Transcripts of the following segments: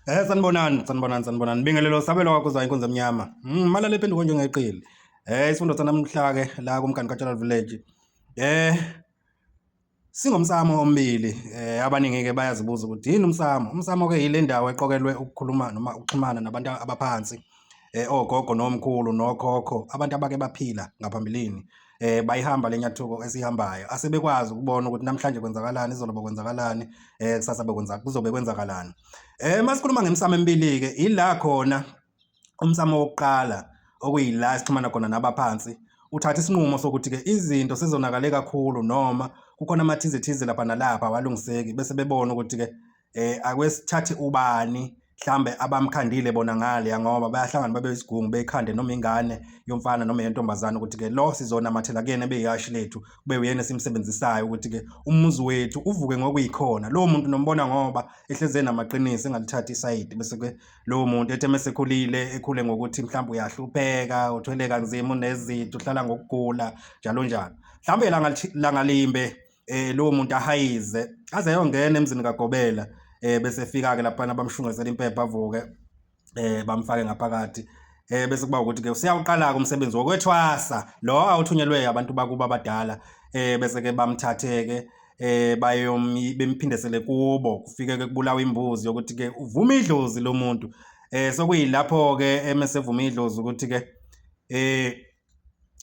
Sanibonani, sanibonani, sanibonani. Bingelelo sabelo wakho zayo inkunzi emnyama. Malale phenduko njengeqili. Isifundo sanamhla ke la kuMgani Cultural Village. Eh Singomsamo ombili abaningi ke bayazibuza ukuthi yini umsamo? Umsamo ke yile ndawo eqokelwe ukukhuluma noma ukuxhumana nabantu abaphansi. Ogogo nomkhulu nokhokho abantu abake baphila ngaphambilini. Bayihamba lenyathuko esihambayo asebekwazi ukubona ukuthi namhlanje kwenzakalani, izolo bekwenzakalani, kusasa bekwenza kuzobe kwenzakalani. Masikhuluma ngemisamo emibili ke ila khona umsamo wokuqala okuyila esixhumana khona nabaphansi uthatha isinqumo sokuthi ke izinto sezonakale kakhulu noma kukhona amathize thize lapha nalapha awalungiseki bese bebona ukuthi ke akwesithathe ubani mhlambe abamkhandile bona ngale ngoba bayahlangana babe isigungu beyikhande noma ingane yomfana noma yentombazane ukuthi ke lo sizonamathela kuyena ebeyihashi lethu kube uyena esimsebenzisayo ukuthi ke umuzi wethu uvuke ngokuyikhona lowo muntu nombona ngoba ehleze namaqiniso engalithathi isayidi bese ke lowo muntu ethe mesekhulile ekhule ngokuthi mhlawumbe uyahlupheka uthwele kanzima unezitho uhlala ngokugula njalo njalo mhlawumbe langalimbe lowo muntu ahayize aze ayongena emzini kaGobela bese fika ke lapha bamshungezela impepha avuke bamfake ngaphakathi bese kuba ukuthi ke usiyawuqala ke umsebenzi wokwethwasa lo awuthunyelwe abantu bakuba abadala bese ke bamthathe ke bayomi bemphindesele kubo kufike ke kubulawa imbuzi yokuthi ke uvuma idlozi lomuntu sokuyilapho ke emesevuma idlozi ukuthi ke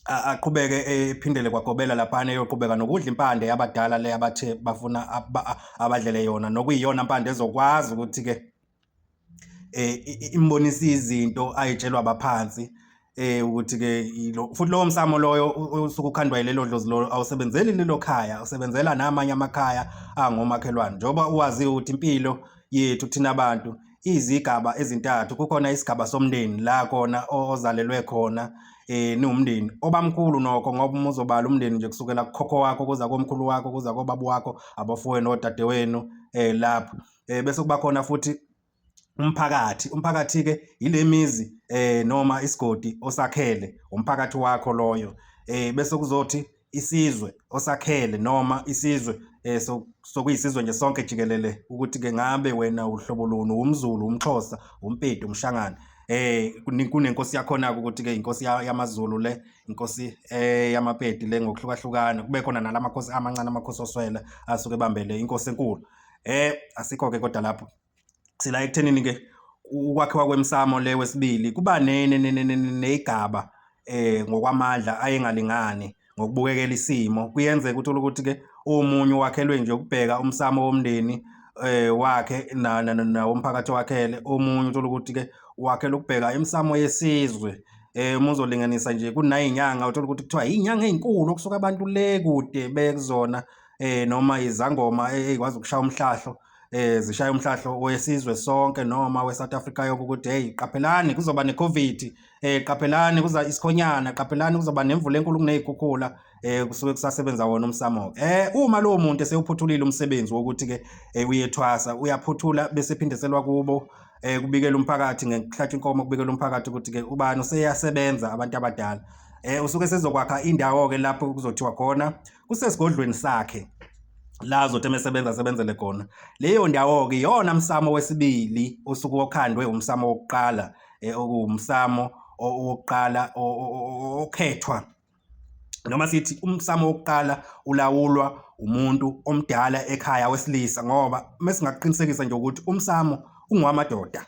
aqhubeke ephindele kwagobela laphana eyoqhubeka nokudla impande yabadala le abathe bafuna abadlele yona nokuyiyona mpande ezokwazi ukuthi ke imbonisa izinto ayitshelwa abaphansi ukuthi ke futhi lowo msamo loyo usuke ukhandwa yilelo dlozi lolo awusebenzeli lelo khaya usebenzela namanye amakhaya angomakhelwane njengoba uwazi ukuthi impilo yethu thina abantu izigaba ezintathu kukhona isigaba somndeni la khona ozalelwe khona niwumndeni obamkhulu nokho ngoba uma uzobala umndeni nje kusukela kukhokho wakho kuza komkhulu wakho kuza kobaba wakho abafowenu odadewenu lapho bese kuba khona futhi umphakathi. Umphakathi-ke yile mizi noma isigodi osakhele, umphakathi wakho loyo. Bese kuzothi isizwe osakhele noma isizwe sokuyisizwe nje sonke jikelele ukuthi-ke ngabe wena uhlobo luni, umZulu, umXhosa, umPedi, umShangane. Kunenkosi yakhona-ke ukuthi-ke inkosi yamaZulu le, inkosi yamaPedi le ngokuhlukahlukana. Kube khona nalamakhosi amancane, amakhosi oswele asuke ebambele inkosi enkulu. Asikho-ke kodwa lapho. Sila ekuthenini ke ukwakhiwa kwemsamo le wesibili kuba negaba ngokwamandla ayengalingani ngokubukekela isimo. Kuyenzeka uthole ukuthi ke omunye wakhelwe nje ukubheka umsamo womndeni wakhe nawomphakathi wakhele, omunye uthole ukuthi ke wakhele ukubheka imisamo yesizwe. Uma uzolinganisa nje kunayinyanga uthola ukuthi kuthiwa inyanga ezinkulu okusuka abantu le kude bekuzona noma izangoma ezikwazi ukushaya umhlahlo zishaya umhlahlo wesizwe sonke noma weSouth Africa yonke ukuthi hey qaphelani kuzoba neCovid, qaphelani kuza isikhonyana, qaphelani kuzoba nemvula enkulu kunezikhukhula, kusuke kusasebenza wona umsamo. Uma lowo muntu esewuphuthulile umsebenzi wokuthi ke uyethwasa, uyaphuthula bese phindeselwa kubo kubikela umphakathi ngekuhlatshwa inkomo, kubikela umphakathi ukuthi ke ubani useyasebenza abantu abadala. Usuke sezokwakha indawo ke lapho kuzothiwa khona kusesigodlweni sakhe la azothi emesebenza asebenzele khona. Leyo ndawo-ke iyona msamo wesibili osuke okhandwe umsamo wokuqala, okuwumsamo wokuqala okhethwa noma sithi umsamo wokuqala ulawulwa umuntu omdala ekhaya wesilisa, ngoba mesingakuqinisekisa nje ukuthi umsamo ungowamadoda.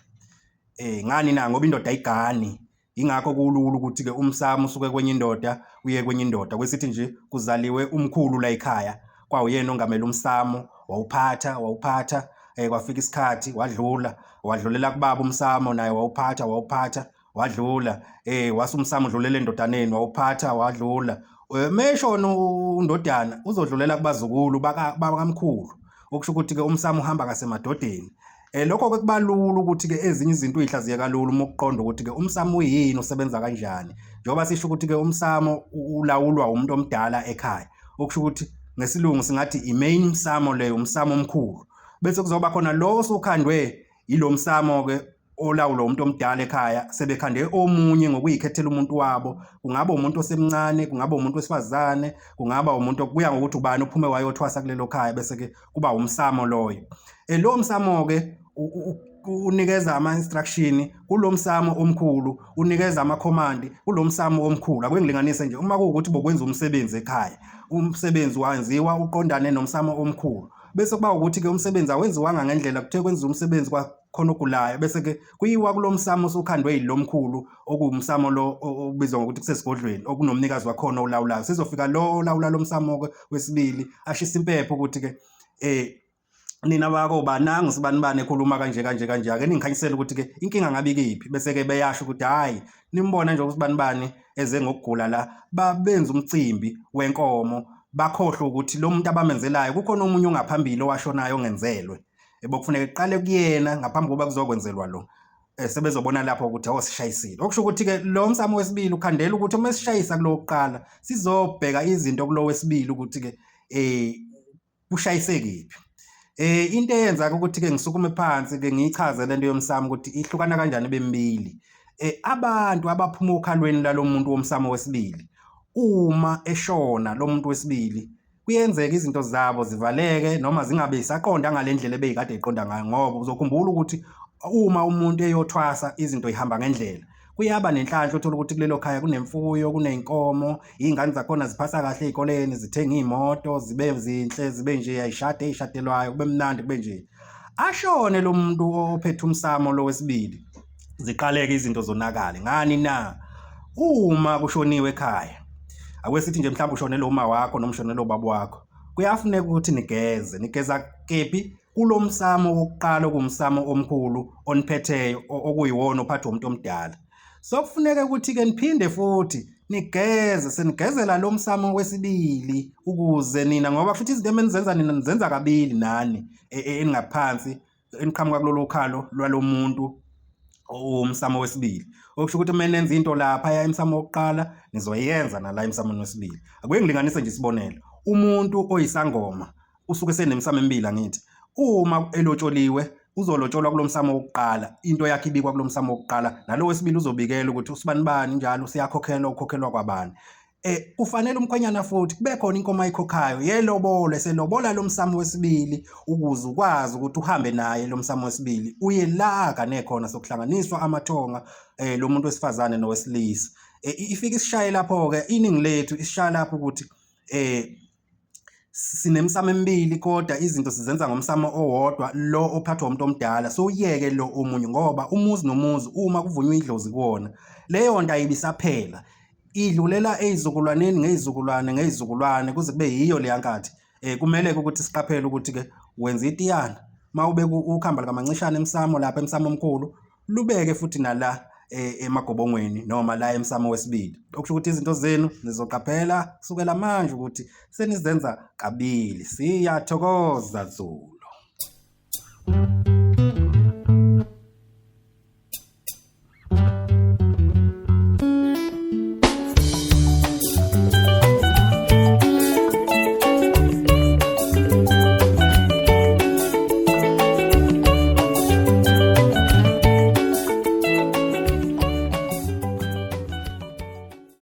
Ngani na? Ngoba indoda ayigani. Yingakho kulula ukuthi-ke umsamo usuke kwenye indoda uye kwenye indoda. Kwesithi nje kuzaliwe umkhulu la ekhaya, kwawuyena ongamele umsamo, wawuphatha wawuphatha, kwafika isikhathi wadlula, wadlulela kubaba umsamo naye wawuphatha wawuphatha wadlula, wase umsamo udlulela endodaneni wawuphatha wadlula. Meshona undodana uzodlulela kubazukulu bakamkhulu, okusho ukuthi-ke umsamo uhamba ngasemadodeni. Lokho-ke kuba lula ukuthi-ke ezinye izinto uyihlaziye kalula uma ukuqonda ukuthi-ke umsamo uyini, usebenza kanjani. Njengoba sisho ukuthi-ke umsamo ulawulwa umuntu omdala ekhaya, okusho ukuthi ngesiLungu singathi i-main msamo leyo, umsamo omkhulu. Bese kuzoba khona lo osukhandwe yilo msamo-ke olawulwa umuntu omdala ekhaya, sebekhande omunye ngokuyikhethela umuntu wabo. Kungaba umuntu osemncane, kungaba umuntu wesifazane, kungaba umuntu, kuya ngokuthi ubani ophume wayothwasa kulelo khaya, bese-ke kuba umsamo loyo. Lowo msamo-ke Unikeza ama-instruction kulo msamo omkhulu, unikeza amakhomandi kulo msamo omkhulu. Ake ngilinganise nje, uma kuwukuthi bokwenza umsebenzi ekhaya, umsebenzi wenziwa uqondane nomsamo omkhulu, bese kuba ukuthi-ke umsebenzi awenziwanga ngendlela, kuthe kwenziwa umsebenzi kwakhona ogulayo, bese-ke kuyiwa kulo msamo osukhandwe yilo mkhulu, okuwumsamo lo obizwa ngokuthi kusesigodlweni, okunomnikazi wakhona olawulayo. Sizofika lo olawula lo msamo-ke wesibili, ashise impepho ukuthi-ke nina bako nangu sibanibani ekhuluma kanje kanje kanje, ake ningikhanyisele ukuthi-ke inkinga ngabe ikiphi. Bese-ke beyasho ukuthi hhayi, nimbona nje usibanibani eze ngokugula la, babenza umcimbi wenkomo, bakhohlwe ukuthi lo muntu abamenzelayo kukhona omunye ongaphambili owashonayo ongenzelwe, ebokufuneka kuqale kuyena ngaphambi kokuba kuzokwenzelwa lo. Sebezobona lapho ukuthi awosishayisile. Okusho ukuthi-ke lo msamo wesibili ukhandela ukuthi uma esishayisa kulo wokuqala, sizobheka izinto kulo wesibili ukuthi-ke kushayise kephi. Into eyenza ukuthi ke ngisukume phansi ke ngiyichaze lento yomsamo ukuthi ihlukana kanjani bemibili. Abantu abaphuma okhalweni lalomuntu womsamo wesibili, uma eshona lo muntu wesibili, kuyenzeka izinto zabo zivaleke noma zingabe zisaqonda ngale ndlela ebeyikade iqonda ngayo, ngoba uzokhumbula ukuthi uma umuntu eyothwasa izinto ihamba ngendlela. Kuyaba nenhlanhla, uthola ukuthi kulelo khaya kunemfuyo, kuney'nkomo, iy'ngane zakhona ziphasa kahle ey'koleni, zithenga iy'moto, zibe zinhle, zibe nje, ayishade ey'shadelwayo, kube mnandi, kube nje. Ashone lo muntu ophethe umsamo lo wesibili, ziqaleke izinto zonakale. Ngani na? Uma kushoniwe ekhaya, ake sithi nje mhlawumbe ushonelwe uma wakho noma ushonelwe ubaba wakho, kuyafuneka ukuthi nigeze. Nigeza kephi? Kulo msamo wokuqala okuwumsamo omkhulu oniphetheyo, okuyiwona ophathwa umuntu omdala. So kufuneka ukuthi-ke niphinde futhi nigeze, senigezela lo msamo wesibili ukuze nina, ngoba futhi izinto emenizenza nina nizenza kabili nani eningaphansi eniqhamuka kulolu khalo lwalo muntu owumsamo wesibili. Okusho ukuthi uma nenza into laphaya emsamo wokuqala, nizoyenza nala emsamweni wesibili. Ake ngilinganise nje isibonelo, umuntu oyisangoma usuke senemisamo emibili, angithi? Uma elotsholiwe uzolotsholwa kulo msamo wokuqala, into yakhe ibikwa kulo msamo wokuqala, nalo wesibili uzobikela ukuthi usibanibani njalo usiyakhokhelwa, ukhokhelwa kwabani. Kufanele umkhwenyana futhi kube khona inkomo ayikhokhayo yelobolo, eselobola lo msamo wesibili ukuze ukwazi ukuthi uhambe naye lo msamo wesibili uye la agane khona, sokuhlanganiswa amathonga lo muntu wesifazane nowesilisa. Ifike isishaye lapho-ke, iningi lethu isishaya lapho ukuthi sinemisamo emibili kodwa izinto sizenza ngomsamo owodwa lo ophathwa umuntu omdala, sowuyeke lo omunye, ngoba umuzi nomuzi uma kuvunywa idlozi kuwona, leyo nto ayibisaphela, idlulela ey'zukulwaneni ngey'zukulwane ngey'zukulwane kuze kube yiyo leya nkathi. Kumele-ke ukuthi siqaphele ukuthi-ke wenza itiyana, uma ubeka ukhamba likamancishane emsamo lapha emsamo omkhulu, lubeke futhi nala emagobongweni noma la emsamo wesibili. Okusho ukuthi izinto zenu nizoqaphela kusukela manje ukuthi senizenza kabili. Siyathokoza Zulu.